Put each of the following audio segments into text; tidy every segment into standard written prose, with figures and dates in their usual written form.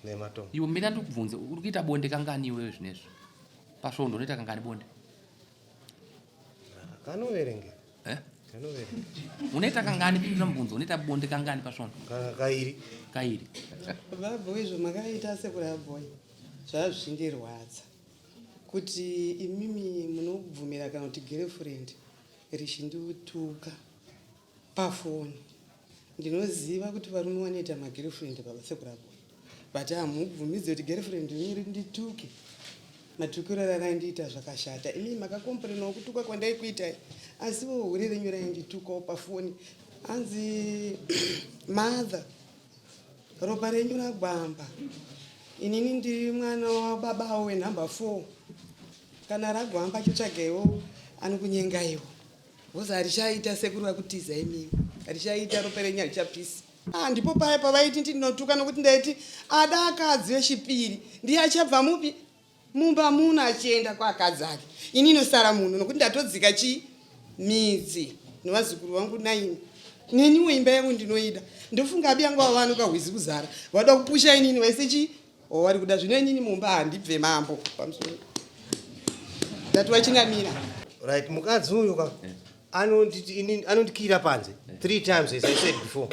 Nematombo. Iwe mira ndikubvunze, uri kuita bonde kangani iwewe zvinezvi? Pasvondo unoita kangani bonde? Kanoverengera. Eh? Kanoverengera. Unoita kangani pindura mubvunzo, unoita bonde kangani pasvondo? Kairi. Kairi. Vaboy zvamakaita sekuru aboy zvazvindirwadza kuti imimi munobvumira kana kuti girlfriend richindituka pafoni. Ndinoziva kuti varume vanoita magirlfriend baba sekuru aboy but hamubvumidze kuti girlfriend yenyu rindituke matukiro araindiita zvakashata. Imi makakomplainawo kutuka kwandaikuitai asiwo hure renyu rainditukawo pafoni hanzi mother ropa renyu ragwamba inini ndiri mwana wababawo wenumber 4 kana ragwamba chitsvagaiwo anokunyengaiwo Because harichaita sekuru vakutiza imimi harichaita ropa renyu harichapisi. Ah, ndipo paya pavaiti ndinotuka nokuti ndaiti ada akadzi vechipiri ndiye achabva mupi mumba muno achienda kwaakadzi ake ini inosara muno nokuti ndatodzika chii midzi nevazukuru vangu naini neniwo imba yangu ndinoida ndofunga abi yangu ava vanokahwizi kuzara vada kupusha inini vaise chii Oh, wari kuda zvino inini mumba handibve mambo pamusoro ndati wachingamira. Right, mukadzi uyu ka anonditi inini anondikira panze three times as I said before.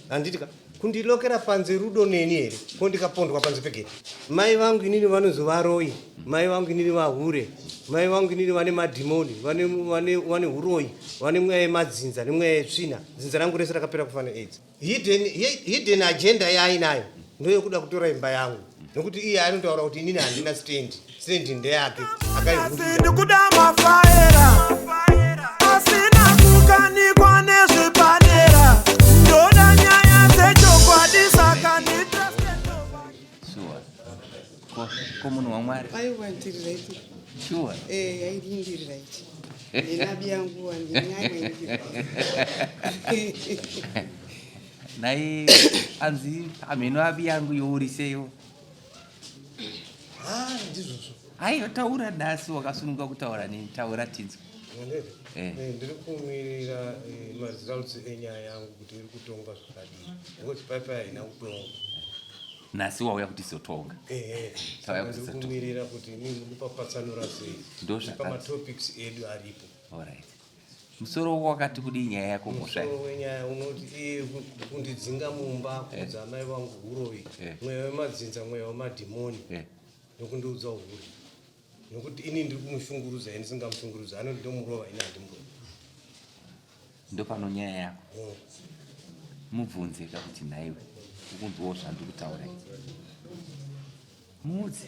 Handiti ka kundilokera panze rudo neni here ko ndikapondwa panze pegeti. Mai vangu inini vanonzi varoyi, mai vangu inini vahure, mai vangu inini vane madhimoni, vane vane vane huroyi, vane mweya yemadzinza nemweya yetsvina. Dzinza rangu rese rakapera kufa neAIDS. Hidden, hidden agenda yaainayo ndoyekuda kutora imba yangu nokuti iye anotaura kuti inini handina stand stand ndeyake akaikuda mafaera asina kukanikwa nezvepadera ndoda nyaya dzechokwadi saka Sure. Ko, ko munhu waMwari. Aiwa ndiri right. Sure. Eh, aidi ndiri right. Nenabi yangu wandinyanya ndiri right. Nai anzi amheno abi yangu youriseyo. Ah, ndizvozvo. Aiwa taura nhasi wakasununguka kutaura neni taura tinzwe. Eh. eh. Ndiri kumirira eh, maresults enyaya yangu kuti iri kutongwa zvakadii. Nekuti paipai haina kutongwa. Nhasi wauya kuti zotonga. Ehe. Tauya Saka kuti ndiri zotonga. kumirira kuti inini mupapatsanura sei. Ndozvakati. Pamatopics edu aripo. Alright. Musoro wakati kudii nyaya yako mhosva? Musoro wenyaya unoti iye kundidzinga mumba kuudza amai vangu huroyi Eh. mweya wemadzinza mweya wemadhimoni Eh. nokundiudza hure nokuti ini ndiri kumushungurudza ini ndisingamushungurudza anoti ndomurova ini handimurova Ndopano nyaya yako. Mubvunze ka kuti nhaiwe ukunzwawo zvandiri kutaura izvi. Muudze.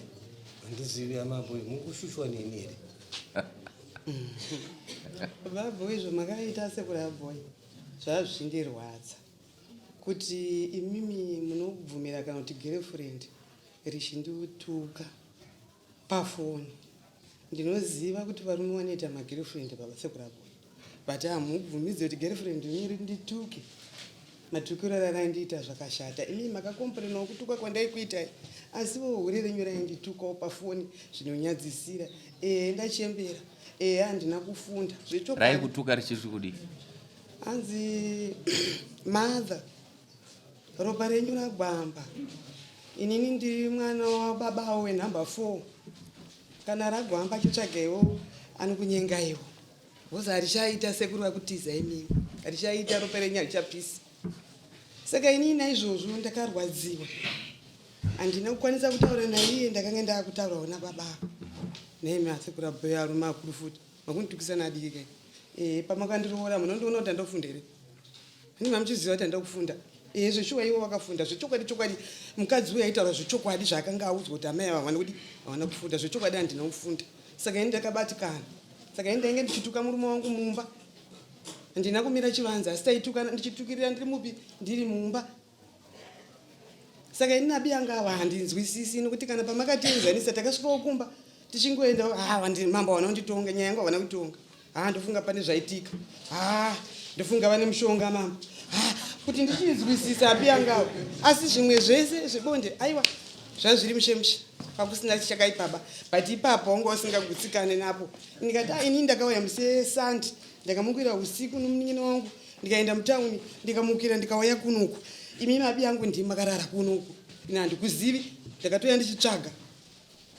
Handizivi amambo mukushushwa neni here? Vaboy zvamakaita sekuru aboy zvazvindirwadza kuti imimi munobvumira kana kuti girlfriend richindituka pafoni. Ndinoziva kuti varume vanoita magirlfriend baba sekuru aboy but hamubvumidze kuti girlfriend yenyu rindituke matukiro araindiita zvakashata imi makakomplainawo kutuka kwandaikuitai asiwo hure renyu rainditukawo pafoni zvinonyadzisira ehe ndachembera ehe handina kufunda zvechokwadi Raikutuka richiri kudii? Hanzi mother ropa renyu ragwamba inini ndiri mwana wababawo wenumber 4 kana ragwamba chitsvagaiwo anokunyengaiwo bcause harichaita sekuru vakutiza imimi harichaita ropa renyu harichapisi saka inini naizvozvo ndakarwadziwa handina kukwanisa kutaura naiye ndakanga ndakutaurawo nababa naimi asekuru abhoyo arume akuru futi makunditukisa nadiki kai eh pamakandiroora munondiona kuti andofunda here ani mamuchiziva kuti andakufunda eh zveshuwa ivo vakafunda zvechokwadi chokwadi mukadzi uyu aitaura zvechokwadi zvaakanga audzwa kuti amai ava havana kudi havana kufunda zvechokwadi handina kufunda saka ini ndakabatikana saka ini ndainge ndichituka murume wangu mumba handina kumira chivanze asi taitukana ndichitukirira ndiri mupi ndiri mumba Saka ini naBianca ava handinzwisisi nokuti kana pamakatienzanisa takasvikawo kumba tichingoenda ah, mambo havana kunditonga nyaya yangu havana kutonga ha ah, ndofunga pane zvaitika ha ah, ndofunga vane mushonga mambo ha kuti ndichinzwisisa aBianca ava asi zvimwe zvese zvebonde aiwa zvazviri mushe mushe pakusina chakaipaba but ipapo wanga usingagutsikane napo ndikati ah, ini ndakauya musi sandi ndakamukira usiku nomunin'ina wangu ndikaenda mutauni ndikamukira ndikauya kunoku imi mabi yangu ndimi makarara kunoku Ini handikuzivi, ndakatouya ndichitsvaga.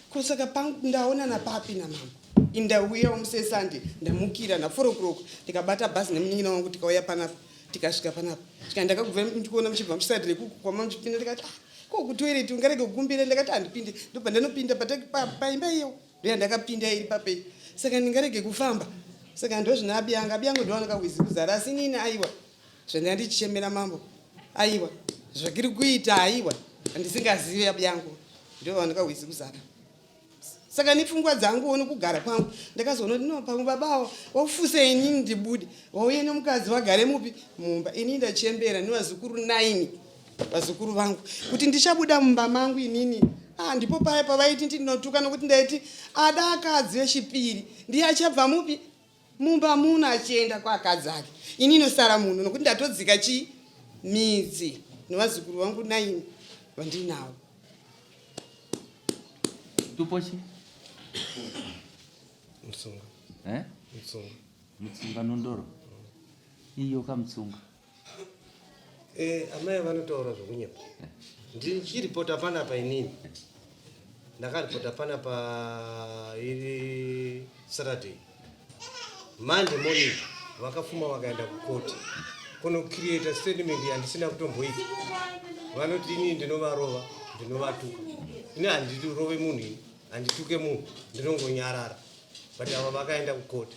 Ko saka pangu ndaonana papi namambo? Ini ndauyawo musi weSunday, ndamukira na 4 o'clock ndikabata bhazi nemunin'ina wangu tikauya panapa tikasvika panapa. Svika ndakabva ndikuona muchibva musaidi rekuku kwama muchipinda ndikati ah, ko kutoilet ungarege kukumbira ndakati handipinde ndobva ndanopinda paimba iyo ndoyandakapinda iri papei saka ndingarege kufamba saka ndozvina abiyanga abiyanga ndowana kawizi kuzara asi inini aiwa zvandanga ndichichemera mambo aiwa zvakiri kuita aiwa handisingazive abiyangu ndowana kawizi kuzara saka nepfungwa dzanguwo nokugara kwangu ndakazoona kuti no pamwe baba avo wafuse inini ndibude wauye nemukadzi vagare mupi mumba inini ndachembera nevazukuru 9 vazukuru vangu kuti ndichabuda mumba mangu inini ah, ndipo paya pavaiti ndinotuka nokuti ndaiti ada akadzi vechipiri ndiye achabva mupi mumba muno achienda kwaakadzi ake ini inosara muno nokuti ndatodzika chii midzi nevazukuru vangu 9 vandinawo Tupo chi? Mutsunga. Eh? Mutsunga. Mutsunga nondoro. Iyo kamutsunga. Eh, amai vanotaura zvokunyepa. Eh. Ndichiripota panapa inini. Ndakaripota panapa iri Saturday. Monday morning vakafuma vakaenda kukoti kunocreata statement yandisina kutomboita. Vanoti inini ndinovarova, ndinovatuka. Ini handirove munhu ini, handituke munhu, ndinongonyarara. But ava vakaenda kukoti.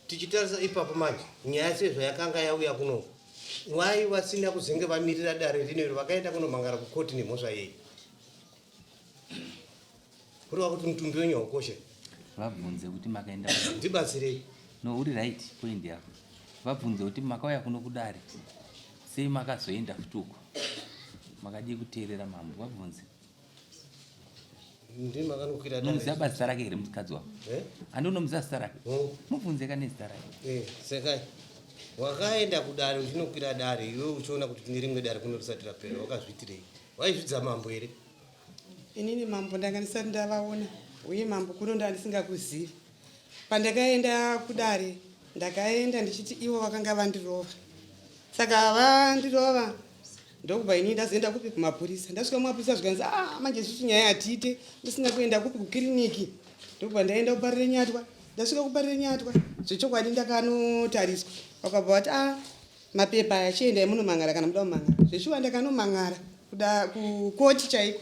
Tichitarisa ipapo manje nyaya sezvayakanga yauya kunoku, why vasina kuzenge vamirira dare rino iro vakaenda kunomhangara kukoti nemhosva yei? Kureva kuti mutumbi wenyu haukoshe. Vabvunze kuti makaenda Ndibatsirei. No, uri right point yako. Vabvunze kuti makauya kuno kudare. Sei makazoenda futi uko? Makadii kuteerera mambo? Vabvunze. Ndimi makanokwira dare. Unomuziva zita rake here mukadzi wako? Eh? Handi unomuziva zita rake? Oh. Mubvunze kane zita rake. Eh, sekai. Wakaenda kudare uchinokwira dare iwe uchiona kuti tine rimwe dare kuno risati rapera wakazviitirei? Waizvidza mambo here? Inini mambo ndanga ndisati ndavaona uye mambo kuno ndanga ndisingakuzivi. Pandakaenda kudare ndakaenda ndichiti ivo vakanga vandirova. Saka vandirova ndokubva ini ndazoenda kupi kumapurisa. Ndasvika kumapurisa zvikanzi ah manje isusu nyaya hatiite ndisina kuenda kupi kukiriniki. Ndokubva ndaenda kuParirenyatwa. Ndasvika kuParirenyatwa zvechokwadi ndakanotariswa. Vakabva vati ah Mapepa aya chiendai munomangara kana muda kumangara. Zveshuwa ndakanomangara kuda kukoti chaiko.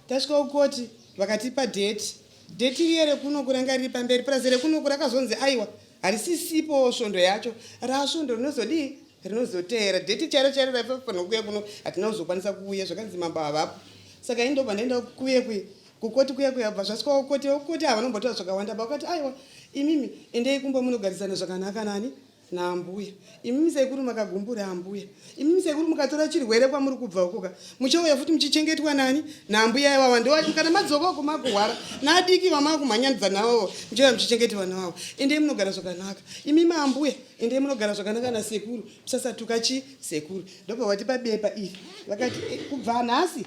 Tasvika kukoti vakatipa date. Date riye rekunoku ranga riri pamberi plus rekunoku rakazonzi aiwa harisisipo svondo yacho raasvondo rinozodii rinozoteera date chairo chairo raifanirwa kuuya kuno hatina kuzokwanisa kuuya zvakanzi mambo havapo saka ini ndobva ndaenda kuye kuye kukoti kuya kuya bva zvasvika kukoti kukoti havanombotaura zvakawanda vakati aiwa imimi endei kumba munogarisana zvakanaka nani naambuya imimi sekuru makagumbura ambuya imimi sekuru mukatora chirwere kwamuri kubva ukoka muchauya futi muchichengetwa nani naambuya iwawa ndo kana madzoka uko makuhwara naadiki vamakumhanyandidza navovo muchauya muchichengetwa navavo endei munogara zvakanaka imimi ambuya endei munogara zvakanaka nasekuru musasatuka chi sekuru ndobva vatipa bepa iri vakati eh, kubva nhasi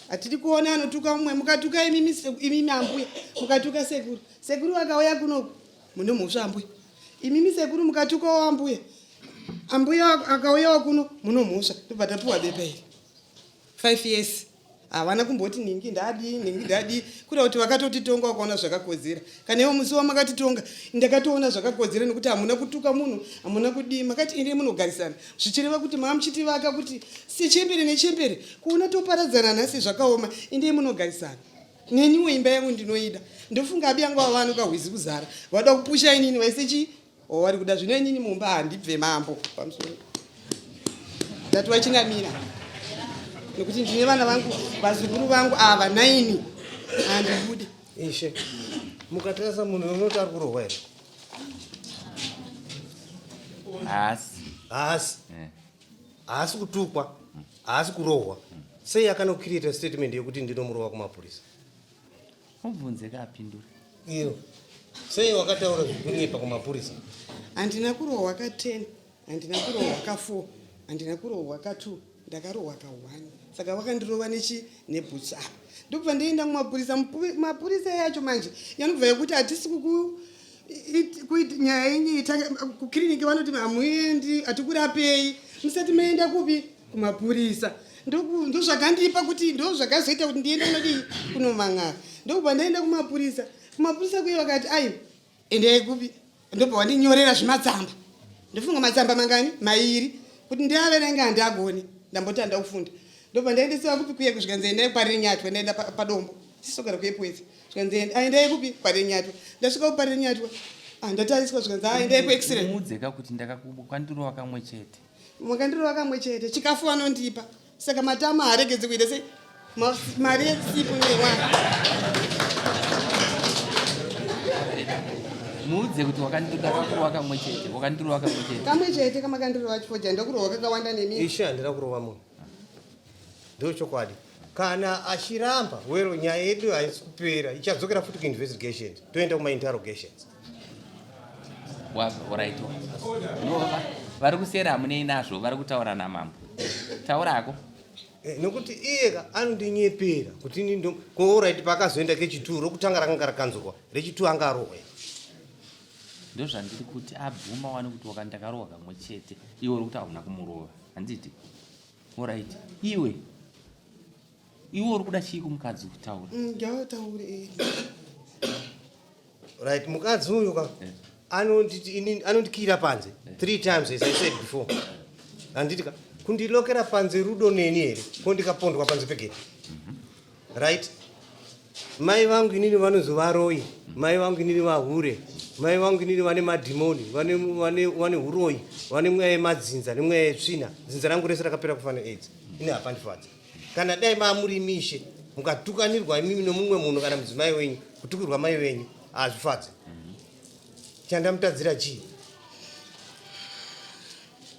hatidi kuona anotuka umwe mukatuka imimi imimi ambuya mukatuka sekuru sekuru vakauya kunoku mune mhosva ambuya Imimi sekuru mukatukawo ambuya, ambuya akauyawo kuno munomhosva, tobva tapiwa bepa iri. 5 years havana kumboti nhingi ndadii nhingi ndadii kuda kuti vakatotitonga vakaona zvakakodzera kana iwo musi wamakatitonga ndakatoona zvakakodzera nekuti hamuna kutuka munhu hamuna kudii makati inde munogarisana zvichireva kuti maa muchitivaka kuti sechembere nechembere kuona toparadzana nhasi zvakaoma indei munogarisana Neniwo imba yangu ndinoida. Ndofunga abi yangu ava vanoka hwizi kuzara. Vada kupusha inini vaise chi o vari kuda zvino inini mumba handibve mambo pamusoro. Ndati vachingamira. Nekuti ndine vana vangu vazukuru vangu ava naini handibude. Ishe mukatarisa munhu unoti ari kurohwa here? Haasi. Haasi. Eh. Haasi kutukwa, haasi kurohwa. Sei akanocreata statement yekuti ndinomurova kumapurisa? Mubvunze ka apindure. Iyo. Sei wakataura zvekunyepa kumapurisa? Handina kurohwa ka 10, handina kurohwa ka 4, handina kurohwa ka 2, ndakarohwa ka 1. Saka vakandirova nechi nebhutsu apa. Ndokubva ndaenda kumapurisa, mapurisa yacho manje yanobva yekuti hatisi kuku nyaya yenyu kukiriniki vanoti hamuendi hatikurapei musati maenda kupi kumapurisa. Ndozvakandipa kuti ndozvakazoita kuti ndiende kunodii kunomang'ara. Ndokubva ndaenda kumapurisa. Kumapurisa kuye vakati aiwa endai kupi ndobva wandinyorera zvimatsamba ndofunga matsamba mangani mairi kuti ndiaverenge handiagoni ndamboti handa kufunda ndobva ndaendesewa kupi kuye zvikanzi endai kuParirenyatwa ndaenda paDombo tisogara kuEpworth zvikanzi endai kupi Parirenyatwa ndasvika kuParirenyatwa ah, ndatariswa zvikanzi ah, endai kuX-ray. Mudzeka kuti ndakakukandirova kamwe chete. Makandirova kamwe chete chikafu vanondipa saka matama haaregedzi kuita sei mari yesipo newana. Muudze kuti wakandikakurova kamwe chete, wakandirova kamwe chete. Kamwe chete kamakandirova chifoja ndokurova kakawanda nemi. Ishe handina kurova munhu. Ndochokwadi. Kana achiramba wero nyaya yedu haisi kupera ichadzokera futi kuinvestigations toenda kumainterrogations. Right. No, vari kusera hamunei nazvo vari kutaura namambo. Taurako. Eh, nokuti iye ka anondinyepera kuti ini ndo ko alright paakazoenda kechitu rokutanga rakanga rakanzurwa rechitu anga arohwa Ndozvandiri kuti abvuma wani kuti wakandakarohwa kamwe chete iwe uri kuti hauna kumurova handiti? Alright. Iwe. Iwe uri kuda chii kumukadzi kutaura? Ngataure. Right, mukadzi uyu ka anonditi ini anondikira panze three times as I said before. Handiti ka kundilokera panze rudo neni here ko ndikapondwa panze pegate. Right? Mai vangu inini vanonzi varoyi, mai vangu inini vahure, mai vangu inini vane madhimoni, vane vane vane uroyi, vane mweya yemadzinza nemweya yetsvina. Dzinza rangu rese rakapera kufa neAIDS. Ini hapandifadzi. Kana dai mamuri mishe mukatukanirwa imimi nomumwe munhu kana mudzimai wenyu, kutukirwa mai venyu hazvifadzi. Chandamutadzira chii?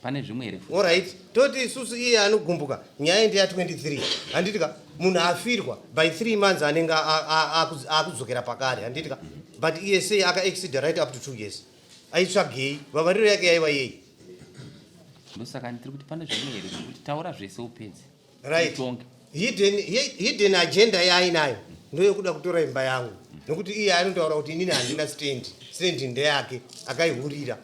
Pane zvimwe here futi? Alright, toti isusu iye anogumbuka nyaya ndeya 23 handiti ka munhu afirwa by 3 months anenge akudzokera pakare handiti ka but iye sei aka exceed right up to 2 years aitsvagei vavariro yake yaiva yei? Ndosaka ndiri kuti pane zvimwe here zvekuti taura zvese upedze. Right. Utonge. Hidden agenda yaainayo ndoyekuda kutora imba yangu nokuti iye anotaura kuti inini handina stand, stand ndeyake akaihurira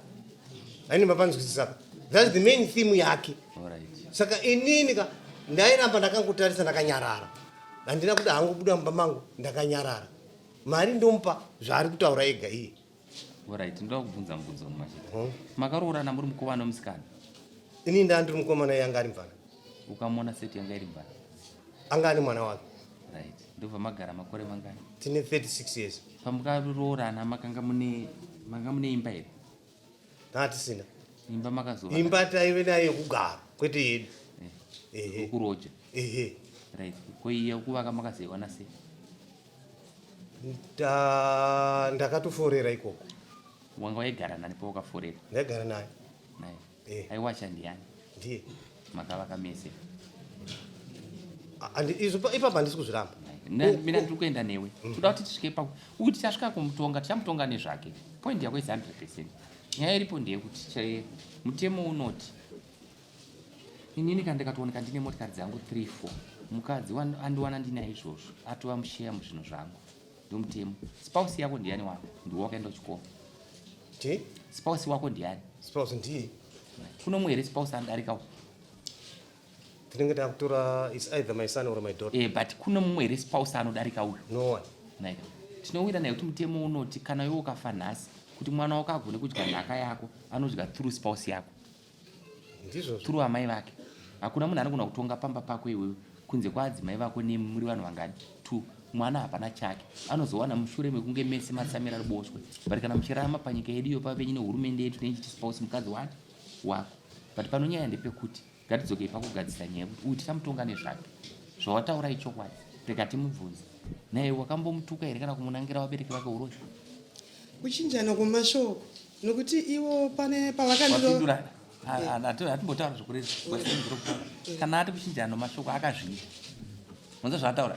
aine mapanzwisisa. That's the main theme yake. Alright. Saka inini ka ndairamba ndakangotarisa ndakanyarara, handina kuda hangu buda mumba mangu ndakanyarara. Mari ndomupa zvaari kutaura ega iye. Alright, ndoda kubvunza mubvunzo mumwe chete. Makaroorana muri mukomana nomusikana? Ini ndandiri mukomana, iye anga ari mvana. Ukamuona seti yanga iri mvana? Anga ane mwana wake. Right. Ndobva magara makore mangani? Tine 36 years. Pamukaroorana makanga mune imba here? Tatisina. Imba makazova? Imba taive nayo yekugara kwete yedu. Ehe. Kuroja. Ehe. Right. Ko iya kuvaka makazoiwana sei? Ndakatoforera ikoko. Wanga waigara nani pawakaforera? Ndaigara naye. Naye. Aiwacha ndiani? Ndiye. Makavaka mese. Izvo ipapa handisi kuzviramba. Mina ndiri kuenda newe. Toda kuti tisvike pa uyu tichasvika kumutonga, tichamutonga nezvake. Point yako is 100%. Nyaya iripo ndeyekuti mutemo unoti inini kana ndikatooneka ndine motikari dzangu 3 4 mukadzi andiwana ndinaye izvozvo atova musheya muzvinhu zvangu. Ndomutemo. Spouse yako ndiani wako? Ndiwe wakaenda kuchikoro. Ti? Spouse wako ndiani? Spouse ndiye. Kuno mwe here spouse anodarika uko? Tinenge takutora is either my son or my daughter. But kuno mumwe here spouse anodarika uyu? No one. Naika. Tinowira naye kuti mutemo unoti kana iwe ukafa nhasi kuti mwana wako agone kudya nhaka yako anodya through spouse yako. Ndizvozvo. Through amai vake. Hakuna munhu anogona kutonga pamba pako iwewe kunze kwaadzimai vako nemi muri vanhu vangani? 2. Mwana hapana chake. Anozowana mushure mekunge mese matsamira ruboshwe. But kana muchirarama panyika yedu iyo pavenyu nehurumende yedu tinenge spouse mukadzi wani wako. But pano nyaya ndepekuti ngatidzokei pakugadzisa nyaya yekuti uyu tichamutonga nezvake. Zvawataura ichokwadi. Rega timubvunze. Naye wakambomutuka here kana kumunangira vabereki vake uroyi? Kuchinjana kwemashoko nokuti ivo pane pavakandiro Wapindurana. Hatimbotaura zvekureva. Kana ati kuchinjana nomashoko akazviita. Unza zvaataura?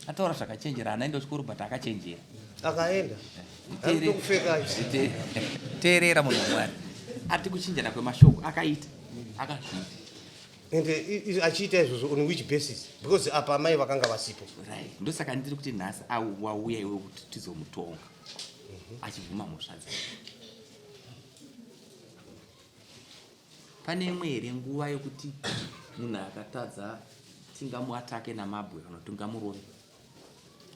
Ataura zvakachenjera, haana enda kuchikoro but akachenjera. Akaenda. Arikutokupfeka. Teerera munhu waMwari. Ati kuchinjana kwemashoko akaita. Akazviita. Ende achiita izvozvo on which basis? Because apa amai vakanga vasipo. Right. Ndosaka ndiri kuti nhasi wauya iwe kuti tizomutonga. Achibvuma mhosva dzake. Pane imwe here nguva yekuti munhu akatadza Tingamuatake namabwe kana tingamurove.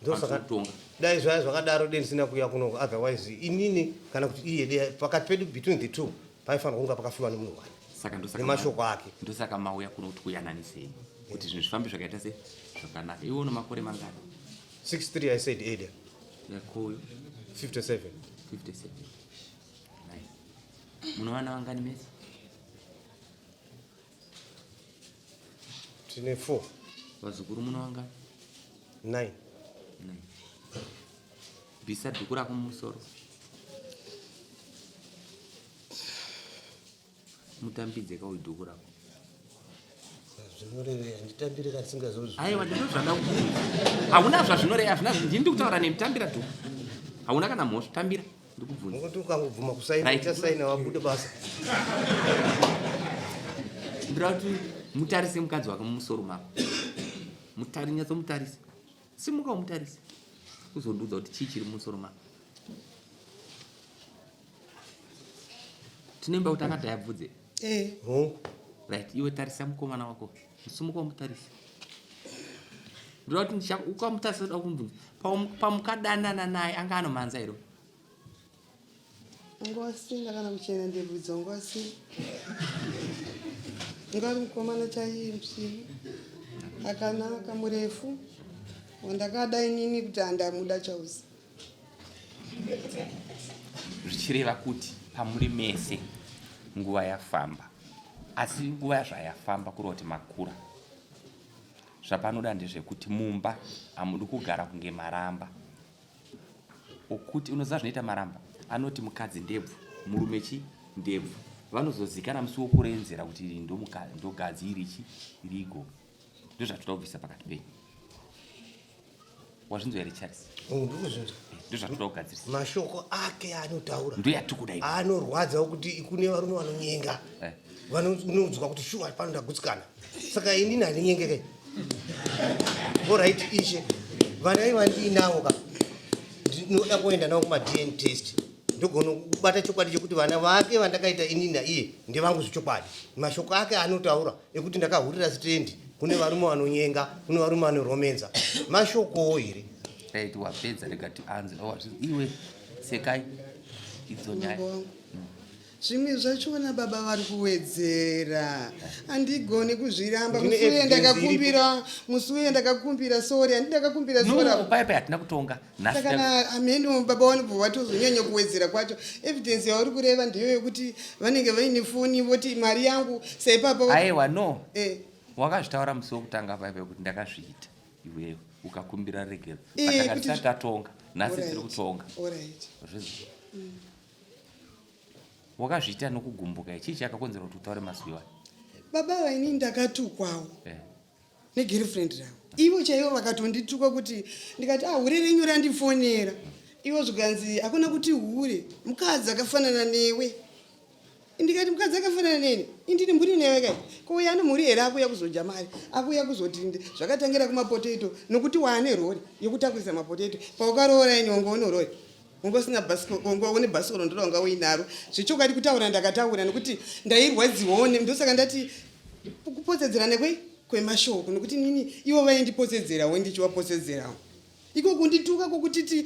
Ndosaka Kutonga. Dai zvaya zvakadaro dei ndisina kuuya kuno otherwise inini kana kuti iye dei pakati pedu between the two paifanirwa kunga pakafiwa nemunhu wani. Saka ndosaka Nemashoko ake. Ndosaka mauya kuno kuti kuyananisei kuti zvinhu zvifambe zvakaita se zvakanaka. Iwe une makore mangani? 63 I said earlier. Yakoyo 57. 57. Nice. Muno vana vangani mese? Tine 4. Vazukuru muno vangani? 9. 9. Bvisa dhuku rako mumusoro. Mutambidze ka uyu dhuku rako. Zvinorevei handitambire kana ndisingazozvi. Aiwa ndizvo zvanda kukubvunza. Hauna zvazvinoreva, hazvina ndini ndikutaura nemi tambira dhuku. Hauna kana mhosva, tambira ndikubvunza. Ngokuti ukangobvuma kusaina Right. uchasaina wabuda basa. Ndinoda kuti mutarise mukadzi wake mumusoro mako. Mutari nyatsomutarisa. Simuka umutarise. Uzondiudza kuti chii chiri mumusoro mako. Tinemba kuti akadhaya bvudze. Eh. Hongu. Right, iwe tarisa mukomana wako. Simuka umutarise. Ndinoda kuti ukamutarisa unoda kumubvunza. Pamukadanana naye anga anomhanza here? Anga wasinga kana kuchena ndebvu dzangu wasinga. Anga ari mukomana chaiye musvinu. Akanaka murefu. Wandakada inini kuti andamuda chausi. Zvichireva kuti pamuri mese nguva yafamba. Asi nguva zvayafamba kureva kuti makura. Zvapanoda ndezvekuti mumba hamudi kugara kunge maramba. Okuti unoziva zvinoita maramba anoti mukadzi ndebvu murume chi ndebvu vanozozikana musi wokurenzera kuti iri ndogadzi iri chi iri igogo ndozvatoda kubvisa pakati penyu wazvinzwa here Charles? Oh, ndikuzvinzwa. Ndozvatoda kugadzirisa. Mashoko ake anotaura ndoyatikuda iwe. Anorwadza kuti kune varume vanonyenga. Vanonzwa kuti shuwa pano ndagutsikana. Saka inini handinyengeke. Alright ishe. Vana iva ndiinawo ka. Ndinoda kuenda navo kuma DNA test. Ndogona kubata chokwadi chekuti vana vake vandakaita inini naiye ndevangu zvechokwadi. Mashoko ake anotaura ekuti ndakahurira sitendi kune varume vanonyenga, kune varume vanoromenza. Mashokowo here? Right, wapedza rega tianze. Oh, iwe sekai idzo nyaya. Mambo wangu. Zvimwe zvachona baba vari kuwedzera handigoni kuzviramba. Ndine Musi uye evidence ndakakumbira, musi uye ndakakumbira sorry, handidi ndakakumbira No, sorry. paya paya hatina kutonga. Nhasi Saka ta- na ameno baba vanobva vatozonyanya kuwedzera kwacho. Evidence yauri kureva ndiyo yekuti vanenge vaine foni voti mari yangu saipapa. Aiwa no. Eh. Wakazvitaura musi wekutanga paya paya kuti ndakazviita iwewe ukakumbira regero. Eh, But kuti tisati tatonga. Nhasi tiri Alright. kutonga. Alright. Zvizi. Wakazviita nokugumbuka. Chii chakakonzera kuti utaure mazwi iwayo? Baba vaini ndakatukwawo. Eh. Negirlfriend ravo. Ivo chaivo vakatondituka kuti ndikati ah hure renyu randifonera. Ivo zvikanzi hakuna kuti hure, mukadzi akafanana newe. Ndikati mukadzi akafanana neni, indini mburi newe kai. Ko uya ane mhuri here akuuya kuzodya mari, akuuya kuzoti zvakatangira kumapotato nokuti waane rori yekutakurisa mapotato. Paukaroora ini wanga une rori. Wanga usina bhasikoro, wanga une bhasikoro ndiro wanga uinaro. Zvechokwadi kutaura ndakataura nokuti ndairwadziwawo ndosaka ndati kupotsedzerana kwemashoko nokuti nini ivo vaindipotsedzerawo ndichivapotsedzerawo. Iko kundituka kwokutiti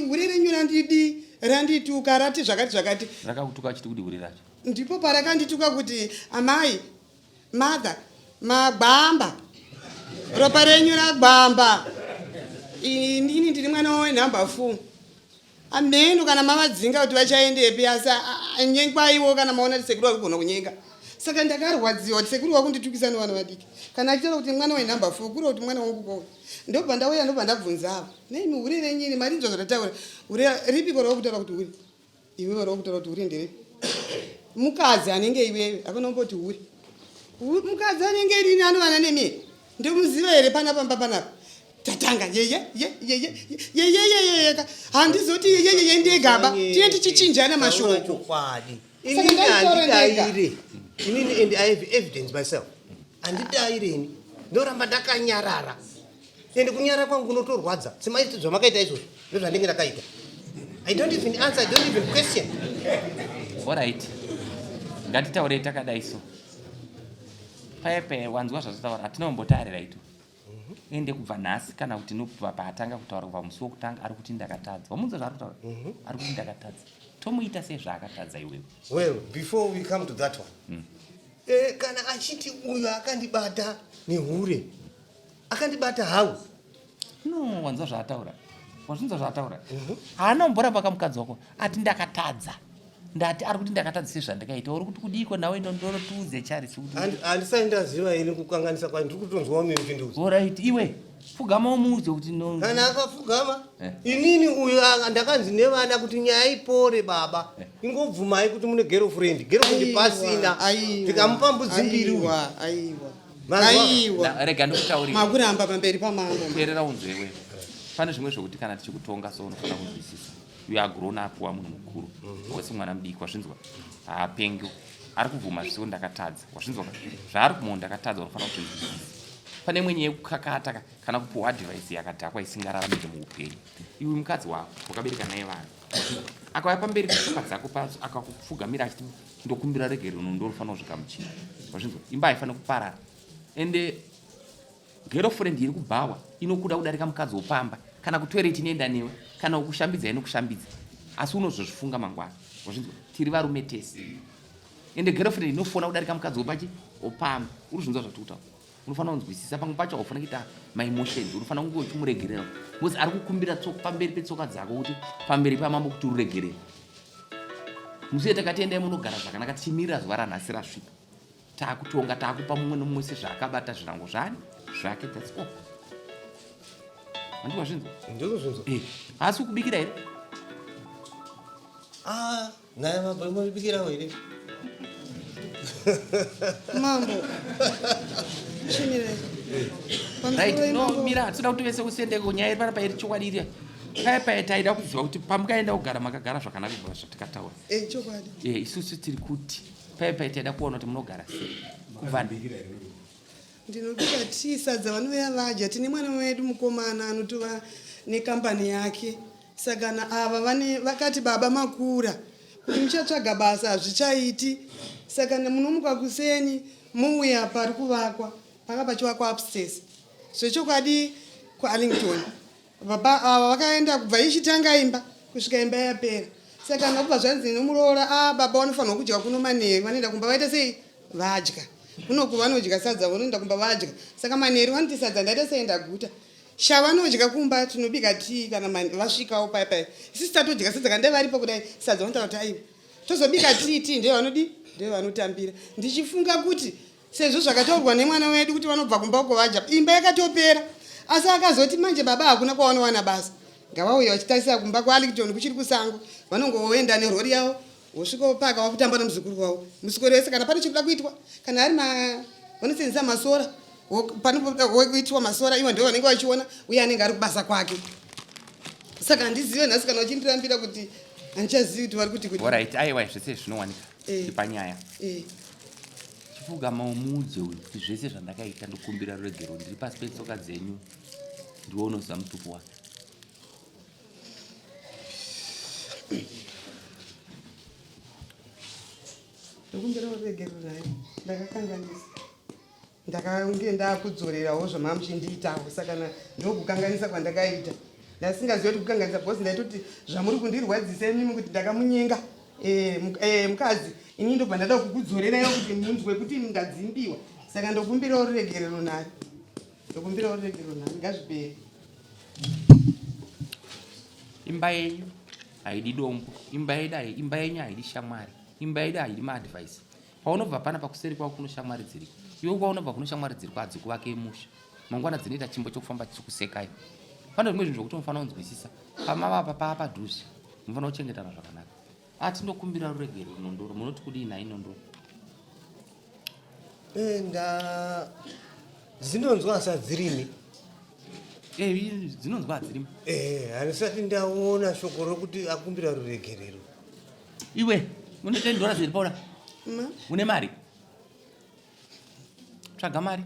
hure renyu randidi randituka rati zvakati zvakati. Rakakutuka achiti kuti hure racho. Ndipo parakandituka kuti amai mother magwamba ropa renyu ragwamba. Inini ndiri mwana wenhamba 4. Ameno kana mavadzinga kuti vachaendepi asi nyenkwaiwo kana maona kuti sekuru vakugona kunyenga. Saka ndakarwadziwa kuti sekuru vakunditukisa nevana vadiki. Kana achitaura kuti mwana wenhamba 4 kureva kuti mwana wangu kowe. Ndobva ndauya ndobva ndabvunza ava. Nei hure renyu iri marinzwa zvandataura. Hure ripiko ravakutaura kuti hure? Iwewe ravakutaura kuti hure nderipi? Mukadzi anenge iwewe hakuna kumboti hure. Mukadzi anenge rini anovana nemi? Ndomuziva here pana pamba panapa? Tatanga yeye ye ye ye ye ye ye ye ye ka. Handizoti ye ye ye ndegaba. Tiye tichichinjana mashoko. Chokwadi. Saka Inini ndaitaura ndega. handidaire. Inini and I have evidence myself. Handidaire ini. Ndoramba ndakanyarara. Ende kunyara kwangu kunotorwadza. Semaiti zvamakaita izvozvo ndozvandinge ndakaita. I don't even answer, I don't even question. All right. Ngatitaurei takadai so. Paye paye wanzwa zvatotaura hatina kumbotarira ito. Ende kubva nhasi kana kuti nobva paatanga kutaura kubva musi wokutanga ari kuti ndakatadza. Wamunzwa zvaari kutaura? Ari kuti ndakatadza. Tomuita sezvaakatadza iwewe. Well, before we come to that one. Eh, kana achiti uyo akandibata nehure akandibata how? No, wanzwa zvaataura. Wazvinzwa zvaataura? Haana kumboramba kamukadzi wako ati ndakatadza. Ndati ari kuti ndakatadza sezvandakaita. Uri kuti kudiiko nawe ndondoro tiudze Charisi kuti Handisati ndaziva ini kukanganisa kwayo, ndiri kutonzwawo mimi uchindiudza. Alright, iwe pfugama umuudze kuti no. Kana akapfugama Eh. inini uyu ndakanzi nevana kuti nyaya ipore baba ingobvumai kuti mune girlfriend, girlfriend pasina, tikamupa mbudzi mbiri uyu. Aiwa, aiwa. Manzwa? Aiwa. Rega ndikutaurire. Makuramba pamberi pamambo. Teerera unzwe iwewe. Pane zvimwe zvokuti kana tichikutonga so unofanira kunzwisisa. You are grown up, wa munhu mukuru. Wese mwana mudiki wazvinzwa. Haapengi. Ari kubvuma zvisiwo ndakatadza. Wazvinzwa ka? Zvaari kubvuma ndakatadza unofanira kuzvinzwisisa. Pane imwe nyaya yekukakata ka kana kupuhwa advice yakadhakwa isingararamike muupenyu. Iwe mukadzi wako wakabereka naye vana. Akauya pamberi petsoka dzako pacho akakupfugamira achiti ndokumbira regerero ndorofanira kuzvigamuchira. Wazvinzwa? Imba haifaniri kuparara. Ende girlfriend iri kubhawa inokuda kudarika mukadzi wopamba kana kutoilet inoenda newe kana kukushambidza inokushambidza asi unozozvifunga mangwana. Wazvinzwa? Tiri varume tese. Ende girlfriend inofona kudarika mukadzi wopachi wopamba. Uri zvinzwa zvatiri kutaura. Unofanira kunzwisisa pamwe pacho haufaniri kuita maemotions, unofanira kunge uchimuregerera because ari kukumbira tsoka pamberi petsoka dzako kuti pamberi pamambo kuti uregerere. Musi takati endai munogara zvakanaka tichimirira zuva ranhasi rasvika. Taakutonga taakupa mumwe nomumwe sezvaakabata zvirango zvani zvake. That's all. Handikwa zvinzwa? Ndiri kuzvinzwa. Eh, haasi kukubikira here? Ah, naye mambo imobikirawo here? Mambo, chimirai. Right, Pamusoro no, mambo. mira, hatitoda kuti vese usendeko nyaya iri panapa iri chokwadi iri. Paya paya taida kuziva kuti pamukaenda kugara makagara zvakanaka kubva zvatikataura. Eh, chokwadi. Eh, isusu tiri kuti paya paya taida kuona kuti munogara sei. Kubva Ndinobika tii, sadza vanouya vadya. Tine mwana wedu mukomana anotova nekambani yake, saka na ava vane vakati baba makura kuti muchatsvaga basa hazvichaiti, saka munomuka kuseni mouya pari kuvakwa panga pachivakwa upstairs. Zvechokwadi kuArlington baba ava vakaenda kubva ichitanga imba kusvika imba yapera. Saka nakubva zvanzi nomuroora a baba vanofanirwa kudya kuno manheru, vanoenda kumba vaita sei vadya kunoku, vanodya sadza, vanoenda kumba vadya. Saka manheru vanoti sadza ndaita sei ndaguta sha, vanodya kumba. Tinobika tii kana vasvikawo paya paya isusu tatodya sadza, kana ndai varipo kudai sadza vanotaura kuti aiwa tozobika tii, tii ndeye vanodi ndeye vanotambira. Ndichifunga kuti sezvo zvakataurwa nemwana wedu kuti vanobva kumba uko vadya imba yakatopera, asi akazoti manje baba hakuna kwavanowana basa, ngavauye vachitarisa kumba kuArlington kuchiri kusango, vanongoenda nerori yavo wosvika wopaka wakutamba nemuzukuru wavo muswero wese. Kana pane chikuda kuitwa kana ari vanosenzesa masora panoitwa masora ivo ndo vanenge vachiona uye anenge ari kubasa kwake. Saka handizive nhasi kana uchindirambira kuti handichazivi kuti vari kuti kuti. Alright, aiwa zvese zvinowanika. Eh. Panyaya. Eh. Chipfugama umuudze uyu kuti zvese zvandakaita ndokumbira ruregero, ndiri pasi petsoka dzenyu, ndiwe unoziva mutupo wake. Ndokumbira uregero naye, ndakakanganisa, ndakange ndakudzorerawo zvamamuchindiitawo, saka ndokukanganisa kwandakaita ndasingazivi kuti kukanganisa because ndaitoti zvamuri kundirwadzisa imimi kuti ndakamunyenga mukadzi, ini ndobva ndada kukudzorerai kuti munzwe kuti ndadzimbiwa. Saka ndokumbirawo ruregerero naye, ndokumbirawo ruregerero naye, ngazvipere. Imba yenyu haidi dombo, imba yedu imba yenyu haidi shamwari, imba yedu haidi maadvice. Paunobva pana pakuseri kwako kuno shamwari dziriko, iwe kwaunobva kuno shamwari dziriko, hadzikuvake musha mangwana dzinoita chimbo chokufamba chichikusekai. Pane zvimwe zvinhu zvokuti unofanira kunzwisisa pamavapa paa padhuze munofanira kuchengetana zvakanaka. Ati ndokumbira ruregero nondoro, munoti kudii nai nondoro? Eh, nda dzinonzwa asadzirimi. Eh, dzinonzwa hadzirimi. Eh, handisati ndaona shoko rokuti akumbira ruregerero. Iwe une $10 here, Paula? Ma? Une mari? Tsvaga mari.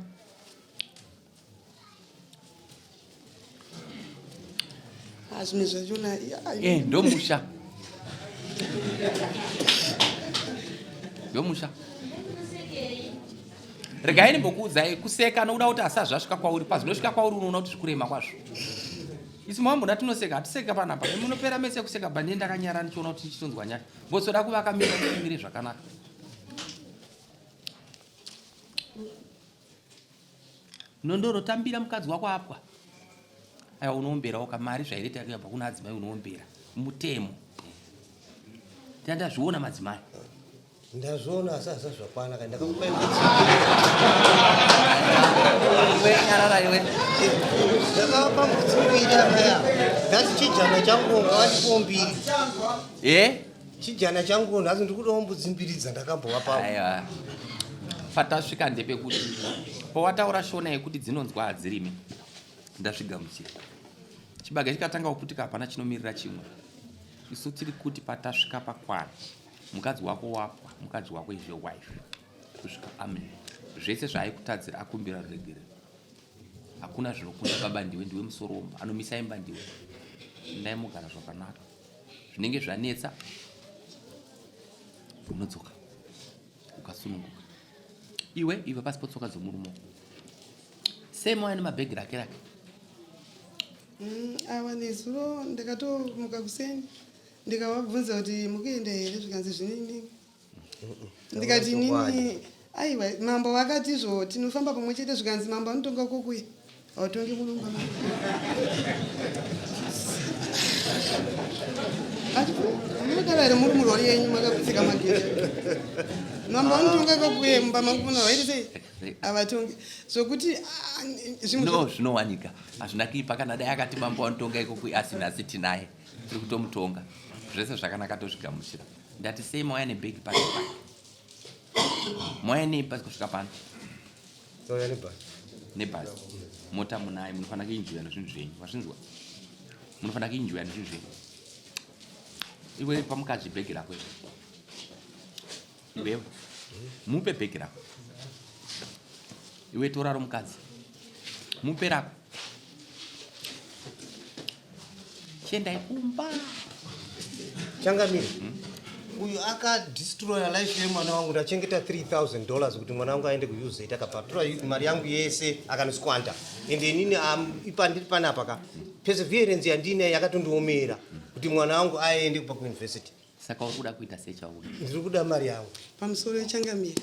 Ah, zvimwe zvachona Eh, ndomusha, ndomusha. Regai ndimbokuudzai kuseka nokuda kuti asi hazvasvika kwauri. Pazvinosvika kwauri unoona kuti zvikurema kwazvo. Isu mawamboda tinoseka hatiseka panapa. Munopera mese kuseka but ndiye ndakanyara ndichiona kuti ndichitonzwa nyasha. Bosoda kuvaka mira mire zvakanaka. Nondoro tambira mukadzi wako apwa. Aiwa unoomberawo kamari zvaireta yako yabva kuna adzimai unoombera. Mutemo. Ndazviona madzimai. Ndazviona asi hazvisati zvakwana ka ndakakupa Iwe nyarara iwe. Ndakavapa mbudzi mbiri apaya. Nhasi chijana changu ngavatipowo mbiri. Eh? Chijana changu nhasi ndiri kudawo mbudzi mbiri dzandakambovapa. Aiwa. Patasvika ndepekuti pawataura shona yekuti dzinonzwa hadzirime ndazvigamuchira. Chibage chikatanga kuputika hapana chinomirira chimwe. Isu tiri kuti patasvika pakwana. Mukadzi wako wapwa, mukadzi wako is your wife kusvika amen. Zvese zvaaikutadzira akumbira ruregerero. Hakuna zvinokunda baba ndiwe, ndiwe musoro womba, anomisa imba ndiwe. Ndai mogara zvakanaka. Zvinenge zvanetsa unodzoka ukasununguka. Iwe iwe pasi potsoka dzomurume wako. Same waya nemabhegi rake rake. Mm, awa nezuro ndakatomuka kuseni ndikavabvunza kuti mukuenda here zvikanzi zvinini ndikati inini aiwa mambo vakati izvo tinofamba pamwe chete zvikanzi mambo anotonga kokuya hautongi munomba munogara here muri murori yenyu makakutsika magere mambo anotonga kokuye mumba mangu muno vaiti sei havatongi zvokuti ah, zvimwe zvinowanika hazvina kuipa kana dai akati mambo anotonga ikokuye asi nhasi tinaye tiri kutomutonga zvese zvakanaka tozvigamuchira ndati sei mauya nebhegi pasi pano mauya nei pasi kusvika pano nebhazi mota munayo munofanira kuinjoya nezvinhu zvenyu vazvinzwa munofanira kuinjoya nezvinhu zvenyu iwe pamukadzi bhegi rako iwewe mupe bhegi rako iwe tora romukadzi mupe rako chiendai kumba changamire hmm? uyu akadestroya life yemwana wangu ndachengeta 3000 dollars kuti mwana wangu aende kuuz akabva atora mari yangu yese akanosquanta ende inini ipandiri panapa ka perseverance yandiinayo yakatondiomera kuti mwana wangu aende kubva kuuniversity Saka uri kuda kuita sei chauri? Ndiri kuda mari yangu. Pamusoro yechangamire.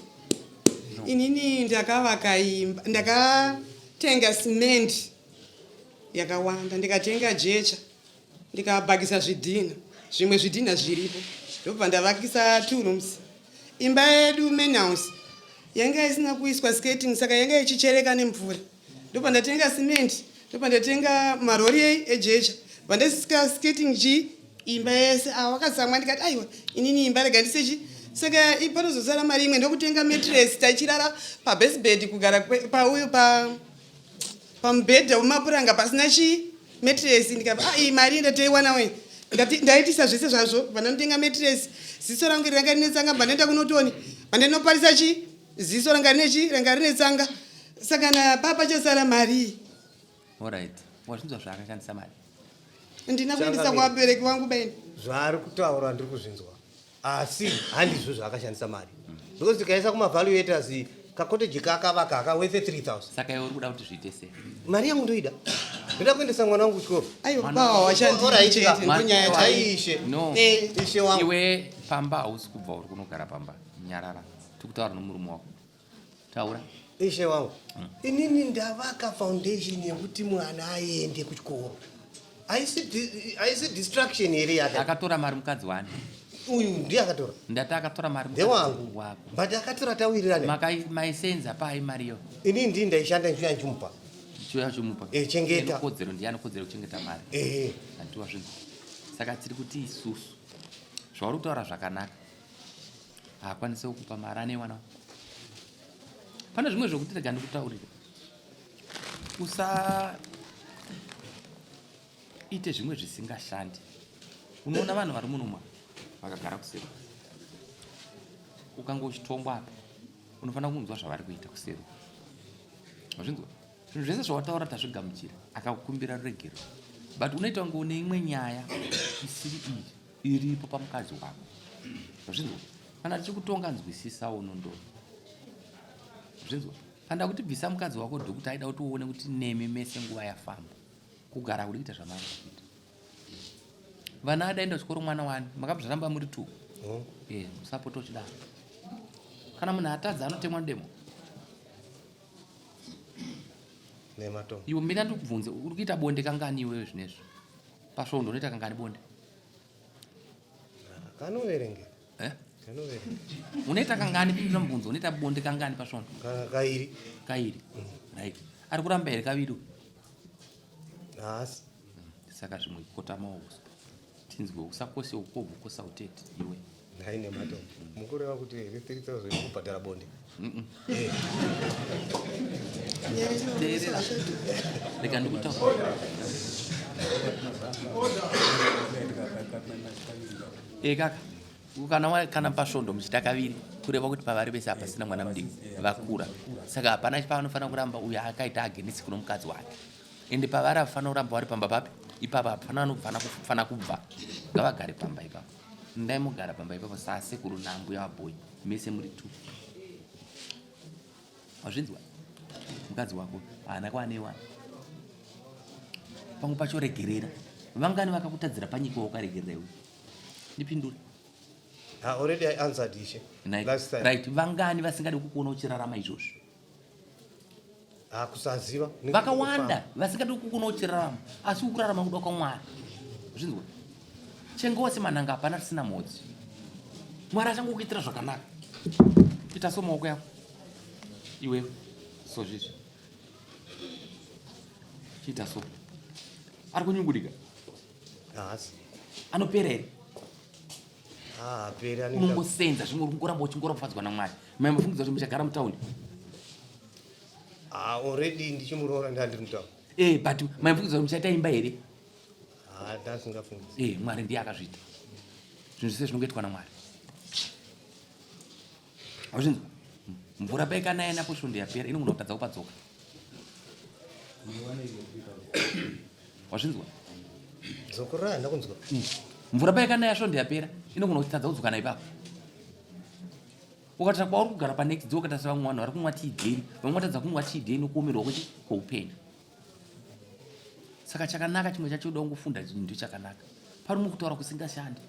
No. Inini ndakavaka imba, ndakatenga cement yakawanda, ndikatenga jecha, ndikabhakisa zvidhina, zvimwe zvidhina zviripo. Ndobva ndavakisa two rooms. Imba yedu main house yanga isina kuiswa skating saka yanga ichichereka nemvura. Ndobva ndatenga cement, ndobva ndatenga marori ejecha. Vandasika skating chii imba yese awa wakatsamwa ndikati aiwa inini imba rega ndisechi saka panozosara mari imwe ndokutenga matress tachirara pabasebed kugara pauyu pa pamubhedha wemapuranga pasina chii matress ndikati ah iyi mari ndatoiwana we ndaitisa zvese zvazvo vandanotenga matress ziso rangu iri ranga rine tsanga bvandaenda kunotoni vandanoparisa chii ziso ranga rine chii ranga rine tsanga saka napapa chasara mari Alright. Wazvinzwa zvaakashandisa mari? Ndina kuendesa kuvabereki vangu baini. Zvaari kutaura ndiri kuzvinzwa. Asi handizvo zvaakashandisa mari. Because tikaisa kuma valuators kakoteji kaakavaka aka worth 3000. Saka iwe uri kuda kuti zviite sei? Mari yangu ndoida. Ndoda kuendesa mwana wangu kuchikoro. Aiwa baba hawashandi chete ndonyaya chaiyo. Ishe. No. Eh. Ishe wangu. Iwe pamba hausi kubva uri kunogara pamba. Nyarara. Tikutaura nomurume wako. Taura. Ishe wangu. Mm. Inini ndavaka foundation yekuti mwana aende kuchikoro. Haisi distraction here yake? Akatora mari mukadzi wani? Uyu ndiye akatora. Ndati akatora mari mukadzi wako. But akatora tawirirana. Makai maisenza pai mari yo. Inini ndini ndaishanda ndichiuya ndichimupa. Ndichiuya ndichimupa. Eh, chengeta. Kodzero ndiye anokodzero kuchengeta mari. Eh. Andiwa zvinhu. Saka tiri kuti isusu zvauri kutaura zvakanaka. haakwanise kukupa mari ane mwana pane zvimwe zvekuti rega ndikutaurire usaite zvimwe zvisingashandi unoona vanhu vari muno vakagara kuseri ukange uchitongwa apa unofanira kunzwa zvavari kuita kuseri wazvinzwa zvinhu zvese zvawataura tazvigamuchira akakukumbira ruregero but unoita kunge une imwe nyaya isiri iyi iripo pamukadzi wako zvinzwa kana tichikutonga nzwisisa unondoro zvinzwa. Panda kuti bvisa mukadzi wako dhuku taida kuti uone kuti nemi mese nguva yafamba. Kugara kuri kuita zvamari kuita. Vana adaenda kuchikoro mwana wani makabzvaramba muri two. Oh. Eh, musapota uchidaro. Kana munhu atadza anotemwa demo. Nematombo. Iwe mina ndikubvunze uri kuita bonde kangani iwewe zvinezvi? Pasvondo unoita kangani bonde? Kanoverengeka. Eh? Kanoverengeka. Unoita kangani pindura mubvunzo unoita bonde kangani pasvondo? Kairi. Kairi. Right. Ari kuramba here kaviri? Haasi. Saka zvimwe kota maoko. Tinzwe usakose ukobvu kosa utete iwe. Nhai nematombo. Mukureva kuti here 3000 kubhadhara bonde? Teerera. Rega ndikutaura. Eh kaka. Kana kana pasvondo muchiita kaviri kureva kuti pavari vese hapasina mwana mudiki vakura. Saka hapana paanofanira kuramba uyo akaita agenisi kuno mukadzi wake. Ende pavari havafanira kuramba vari pamba papi ipapa hapana anofanira kubva ngavagare pamba ipapo. Ndai mogara pamba ipapo sasekuru nambuya vabhoyi mese muri two. Wazvinzwa? Mukadzi wako haana kwaane wana. Pamwe pacho regerera. Vangani vakakutadzira panyika waukaregerera iwe? Ndipindure. Ah, already I answered ishe. Last time. Right, vangani vasingadi kukuona uchirarama izvozvo? Ah, kusaziva. Vakawanda vasingadi kukuona uchirarama, asi ukurarama kuda kwaMwari. Zvinzwa? Chengose manhanga hapana risina mhodzi. Mwari achangokuitira zvakanaka. Ita so maoko yako. Iwewe so zvizvi. Chiita so. Ari kunyungudika. Haasi. Anopera here? Ah, apera anoita. Unongosenza zvimwe uri kungoramba uchingoropafadzwa naMwari. Mai mafungidza kuti muchagara mutaundi. Ah, already ndichimuroora ndandiri mutaundi. Eh, but mai mafungidza kuti muchaita imba here? Ah, ndasingafungidzi. Eh, Mwari ndiye akazviita. Zvinhu zvese zvinongoitwa naMwari. Wazvinzwa? Mvura paikanaya napo svondo yapera inogona kutadza kupadzoka. Wazvinzwa? Dzokorora handina kunzwa. Mvura paikanaya svondo yapera inogona kutadza kudzoka naipapo. Ukatarisa kwauri kugara panext door ukatarisa vamwe vanhu vari kumwa tii daily, vamwe vatadza kumwa tii daily nokuomerwa kwechi kweupenyu. Saka chakanaka chimwe chacho uda kungofunda chinhu chakanaka. Pari mukutaura kusingashandi.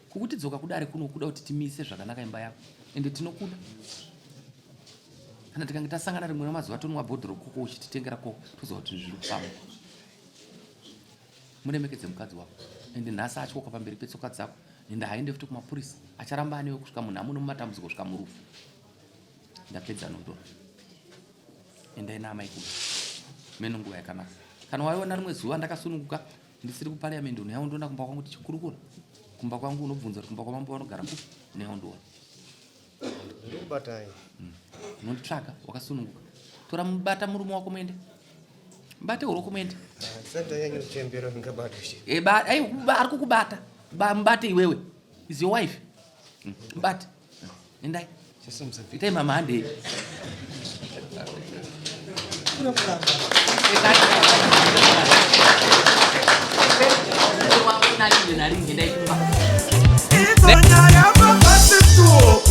Kukuti dzoka kudare kuno kuda kuti timise zvakanaka imba yako ende tinokuda. Kana tikange tasangana rimwe remazuva tonwa bhodhoro koko uchititengera koko toziva kuti zviri kufamba. Muremekedze mukadzi wako ende nhasi atyoka pamberi petsoka dzako ende haaende futi kumapurisa acharamba anewe kusvika munhamo nomumatambudziko kusvika murufu. Ndapedza nondo. Endai naamai kumba. Meno nguva yakanaka. Kana waiona rimwe zuva ndakasununguka ndisiri kuparliament unouya undiona kumba kwangu tichikurukura. Kumba kwangu unobvunza kuti kumba kwamambo vanogara kupi unouya undiona. Ndikubatai. Unonditsvaga wakasununguka. Tora mubata murume wako muende. Mubate uroko muende. Ndisati ndanyanya kuchembera ndingabatwe chete. Eh, ba, ai, ari kukubata. Ba, mubate iwewe. Is your wife. Mubate. Endai. Itai mama handei. Endai kumba. Idzo nyaya papasi tuo.